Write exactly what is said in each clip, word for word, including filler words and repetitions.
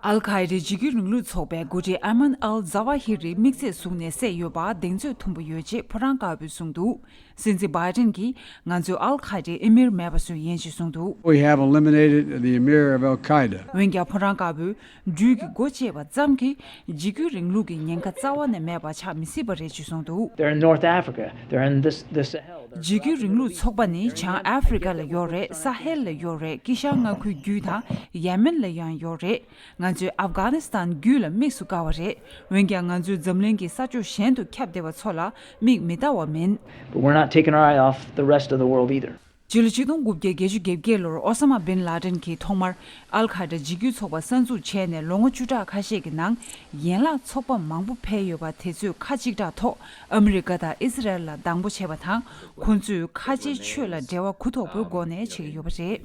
ཨལ་ཁ་ཡེ་ཏའི་འཇིགས་སྐུལ་རིང་ལུགས་ཚོགས་པའི་འགོ་ཁྲིད་ཨ་མན་ཨལ་ཛ་ཝ་ཧི་རི་དམིགས་བསལ་བཟུང་ནས་བསད་ཡོད་པ་གདེང་ཚོད་མཐོན་པོ་ཡོད་ཅེས་ཕོ་བྲང་དཀར་པོས་གསུངས་འདུག་སྲིད་འཛིན་བྷའི་ཏིན་གྱིས་ང་ཚོས་ཨལ་ཁ་ཡེ་ཏའི་ཨི་མིར་མེད་པ་བཟོས་ཡིན་ཞེས་གསུངས་འདུག We have eliminated the emir of Al Qaeda. འོན་ཀྱང་ཕོ་བྲང་དཀར་པོས་སྦྲུལ་གྱི་མགོ་བཅད་པ་ཙམ་གྱིས་འཇིགས་སྐུལ་རིང་ལུགས་ཀྱི་ཉེན་ཁ་རྩ་བ་ནས་མེད་པ་ཆགས་མི་སྲིད་པ་རེད་ཅེས་གསུངས་འདུག They're in North Africa. They're in this, the Sahel. འཇིགས་སྐུལ་རིང་ལུགས་ཚོགས་པ་ནི་བྱང་ཨ་ཧྥེ་རི་ཀ་ལ་ཡོད་རེད། ས་ཧེལ་ལ་ཡོད་རེད། དཀྱིལ་ཤར་མངའ་ཁུལ་བརྒྱུད་དང་ཡེ་མེན་ལ་ཡང་ཡོད་རེད། ང་ཚོས་ཨབ་གྷ་ནི་སི་ཐན་བརྒྱུད་ལ་དམིགས་སུ་བཀར་བ་རེད། འོན་ཀྱང་ང་ཚོས་འཛམ་གླིང་གི་ས་ཕྱོགས་གཞན་དུ་ཁྱབ་བསྡད་པ་ཚོ་ལ་མིག་མི་ལྟ་བ་མིན། But we're not taking our eye off the rest of the world either. ཕྱི་ལོ་ཆིག་སྟོང་དགུ་བརྒྱ་བརྒྱད་ཅུ་གྱ་བརྒྱད་ལོར་ཨོ་ས་མ་བིན་ལ་ཏིན་གྱིས་ཐོག་མར་ཨལ་ཁ་ཡེ་ཏ་འཇིགས་སྐུལ་ཚོགས་པ་གསར་འཛུགས་བྱས་ནས་ལོ་ངོ་བཅུ་ཕྲག་ཁ་ཤས་ཀྱི་ནང་ཡན་ལག་ཚོགས་པ་མང་པོ་འཕེལ་ཡོད་པ་དེ་ཚོས་ཁ་གཅིག་གྲགས་ཐོག་ཨ་མི་རི་ཀ་དང་ཨི་སི་རལ་ལ་སྡང་པོ་བྱས་པ་དང་། ཁོ་ཚོས་ཁ་ཆེའི་ཆོས་ལ་འབྲེལ་བ་གུ་དོག་པོའི་སྒོ་ནས་བྱེད་ཀྱི་ཡོད་པ་རེད།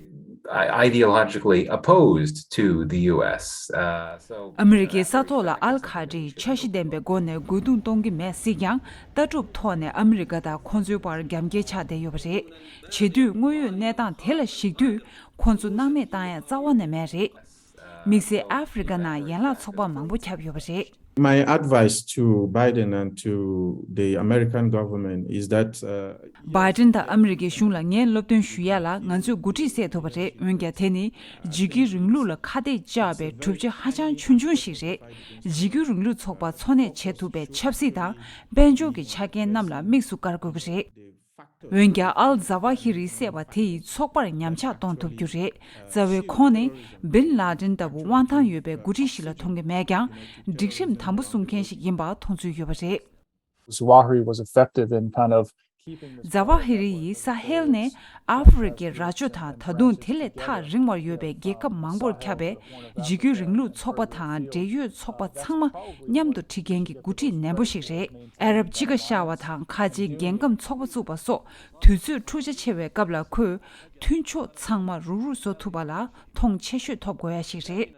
I- ideologically opposed to the U S. Uh, so, ཨ་མི་རི་ཀའི་ས་ཐོག་ལ་ཨལ་ཁ་ཡེ་ཏའི་འཆར་གཞི་ལྡན་པའི་སྒོ་ནས་རྒོལ་རྡུང་གཏོང་གི་མེད་སྲིད་ཀྱང་། ལྟ་གྲུབ་ཐོག་ནས་ཨ་མི་རི་ཀ་དང་ཁོ་ཚོའི་བར་རྒྱབ་འགལ་ཆགས་བསྡད་ཡོད་པ་རེད། བྱེད་དུས་དངོས་ཡོད་གནས་སྟངས་དེ་ལ་གཞིགས་དུས་ཁོ་ཚོ་སྣང་མེད་བཏང་ཡ་རྩ་བ་ནས་མེད་རེད། དམིགས་བསལ་ཨ་ཧྥེ་རི་ཀ་ནང་ཡན་ལག་ཚོགས་པ་མང་པོ་ཁྱབ་ཡོད་པ་རེད། My advice to Biden and to the American government is that, uh, བྷའི་ཏིན་དང་ཨ་མི་རི་ཀའི་གཞུང་ལ་ངས་སློབ་སྟོན་ཞུ་ཡ་ལ། ང་ཚོས་འགོ་ཁྲིད་བསད་ཐུབ་པ་རེད། འོན་ཀྱང་དེ་ནི་འཇིགས་སྐུལ་རིང་ལུགས་ལ་ཁ་གཏད་བཅག་པའི་གྲུབ་ཆ་ཧ་ཅང་ཆུང་ཆུང་ཞིག་རེད། འཇིགས་སྐུལ་རིང་ལུགས་ཚོགས་པ་འཚོ་གནས་བྱེད་ཐུབ་པའི་ཆབ་སྲིད་དང་དཔལ་འབྱོར་གྱི་ཆ་རྐྱེན་རྣམས་ལ་དམིགས་སུ་བཀར་དགོས་ཀྱི་རེད། འོན་ཀྱང་ཨལ་ཛ་ཝ་ཧི་རི་བསད་པ་དེ་ཡིས་ཚོགས་པར་ཉམས་ཆག་གཏོང་ཐུབ་རྒྱུ་རེད། རྩ་བའི་ཁོང་ནི་བིན་ལ་ཏིན་ལྟ་བུ་དབང་ཐང་ཡོད་པའི་འགོ་ཁྲིད་ཞིག་ལ་མཐོང་གི་མེད་ཀྱང་། སྒྲིག་ཁྲིམས་དམ་པོ་སྲུང་མཁན་ཞིག་ཡིན་པ་མཐོང་ཚུལ་ཡོད་པ་རེད། Zawahiri was effective in kind of keeping the ཛ་ཝ་ཧི་རི་ཡིས་ས་ཧེལ་ནས་ཨ་ཧྥེ་རི་ཀའི་ར་ཅོ་དང་། ད་དུང་དེ་ལས་ཐག་རིང་བར་ཡོད་པའི་རྒྱལ་ཁབ་མང་པོར་ཁྱབ་པའི་འཇིགས་སྐུལ་རིང་ལུགས་ཚོགས་པ་དང་འབྲེལ་ཡོད་ཚོགས་པ་ཚང་མ་མཉམ་དུ་ཁྲིད་མཁན་གྱི་འགོ་ཁྲིད་ནན་པོ་ཞིག་རེད། ཨ་རབ་དཔྱིད་ཀ་ཤར་བ་དང་ཁ་ཆེའི་རྒྱལ་ཁམས་ཚོགས་པ་བཙུགས་པ་སོགས་དུས་ཚོད་འཁྲུག་ཆ་ཆེ་བའི་སྐབས་ལ་ཁོས་མཐུན་ཕྱོགས་ཚང་མ་རུག་རུག་བཟོ་ཐུབ་པ་ལ་མཐོང་ཆེ་ཤོས་ཐོབ་དགོས་ཡ་ཞིག་རེད།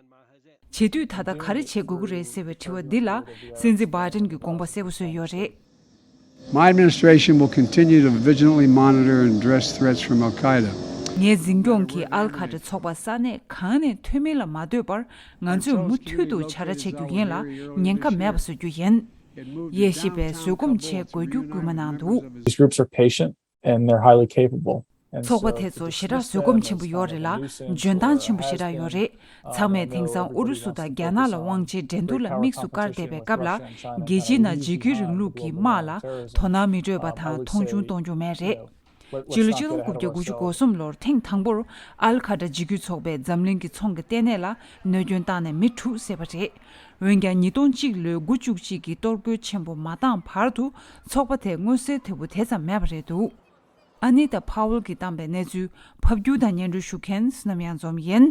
བྱེད་དུས་ད་ལྟ་ག་རེ་བྱེད་དགོས་ཀྱི་རེད་ཟེར་བའི་དྲི་བ་འདི་ལ་སྲིད་འཛིན་བྷའི་ཏིན་གྱིས་དགོངས་པ་གསལ་པོ་བཟོས་ཡོད་རེད། My administration will continue to vigilantly monitor and address threats from Al Qaeda. ངའི་འཛིན་སྐྱོང་གིས་ཨལ་ཁ་ཏྲ་ཚོགས་པ་ས་གནས་གང་ནས་ཐོན་མིན་ལ་མ་ལྟོས་པར། ང་ཚོས་མུ་མཐུད་དུ་བྱ་ར་བྱེད་རྒྱུ་ཡིན་ལ། ཉེན་ཁ་མེད་པ་བཟོ་རྒྱུ་ཡིན། དབྱེ་ཞིབ་པས་བཟོད་སྒོམ་བྱེད་དགོས་རྒྱུ་སྐུལ་མ་གནང་འདུག These groups are patient and they're highly capable. And ཚོགས་པ་so དེ་ཚོ་ཞེ་དྲག་བཟོད་སྒོམ་ཆེན་པོ་ཡོད་རེད་ལ། འཇོན་ཐང་ཆེན་པོ་ཞེ་དྲག་ཡོད་རེད། ཚང་མས་དེང་སང་ཨུ་རུ་སུ་དང་རྒྱ་ནག་ལ་དབང་ཆའི་འགྲན་བསྡུར་ལ་དམིགས་སུ་བཀར་བསྡད་པའི་སྐབས་ལ། རྒྱལ་སྤྱིའི་ནང་འཇིགས་སྐུལ་རིང་ལུགས་ཀྱི་དམག་ལ་དོ་སྣང་མི་སྤྲོད་པ་དང་མཐོང་ཆུང་གཏོང་རྒྱུ་མེད་རེད། སྤྱི་ལོ་ཆིག་སྟོང་དགུ་བརྒྱ་དགུ་བཅུ་གོ་གསུམ་ལོར་ཐེངས་དང་པོར་ཨལ་ཁ་ཏྲ་འཇིགས་སྐུལ་ཚོགས་པས་འཛམ་གླིང་གི་ཚོང་གི་ལྟེ་གནས་ལ་གནོད་སྐྱོན་བཏང་ནས་མི་དྲུག་བསད་པ་རེད། འོན་ཀྱང་ཉིས་སྟོང་གཅིག་ལོའི་དགུ་བཅུ་གཅིག་གི་གཏོར་རྒོལ་ཆེན་པོ་མ་བཏང་བར་དུ་ཚོགས་པ་དེ་མངོན་གསལ་དོད་པོ་དེ་ཙམ་མེད་པ་རེད་འདུག་ཨ་ནི་ཏ་ཕ་ཝལ་གྱིས་བཏང་པའི་གནས་ཚུལ་ཕབ་སྒྱུར་དང་སྙན་སྒྲོན་ཞུ་མཁན་བསོད་ནམས་གཡང་འཛོམས་ཡིན།